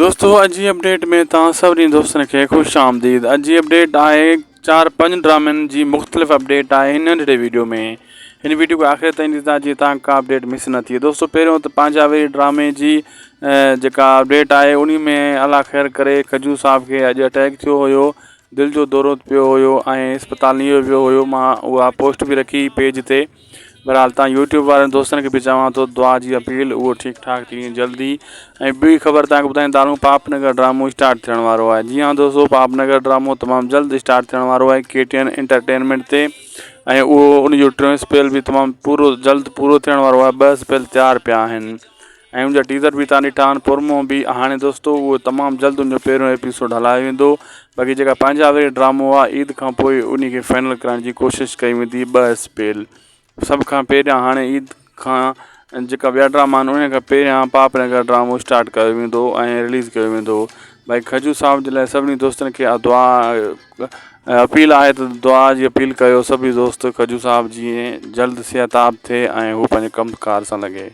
دوستو اڄ جي اپڊيٽ ۾ توهان سڀني دوستن کي خوش آمديد اڄ جي اپڊيٽ آهي چار پنج ڊرامن جي مختلف اپڊيٽ آهي هن ننڍڙي ويڊيو ۾ هن ويڊيو کي آخر تائين ڏسندا جيئن توهان کا اپڊيٽ مس نه ٿئي دوستو پهريون ته پنهنجا ويري ڊرامي جي جيڪا اپڊيٽ آهي انهي ۾ الله خير ڪري کجو صاحب کي اڄ اٽيڪ ٿيو هيو دل جو دورو پيو هيو ۽ اسپتال نيو ويو هيو مان اها پوسٽ به رکي پيج تي بھرحال تان يوٽيوب وارن دوستن کي به چوان ٿو دعا جي اپيل اهو ٺيڪ ٺاڪ ٿي وڃي جلدي ۽ ٻي خبر تان کي ٻڌائيندا هلون پاپ نگر ڊرامو اسٽارٽ ٿيڻ وارو آهي جي ها دوستو پاپ نگر ڊرامو تمام جلد اسٽارٽ ٿيڻ وارو آهي ڪي ٽي اين انٽرٽينمينٽ تي ۽ اهو ان جو ٽيون اسپيل به تمام پورو جلد پورو ٿيڻ وارو آهي ٻه اسپيل تيار پيا آهن ۽ ان جا ٽيزر به تان ڏٺا آهن پرومو به هاڻي دوستو اهو تمام جلد ان جو پهريون ايپيسوڊ هلايو ويندو باقي جيڪا پنهنجا وري ڊرامو آهي عيد کان پوء ان کي فائنل ڪرائڻ جي ڪوشش ڪئي ويندي ٻه اسپيل سڀ کان پهريان هاڻي عيد کان جيڪا ٻيا ڊراما آهن ان کان پهريان پاپ نگر ڊرامو اسٽارٽ ڪيو ويندو ۽ رليز ڪيو ويندو باقي کجو صاحب جي لاء سڀني دوستن کي دعا اپيل آهي ته دعا جي اپيل ڪيو سڀئي دوست کجو صاحب جي جلد صحتياب ٿئي ۽ هو پنهنجي ڪم ڪار سان لڳي.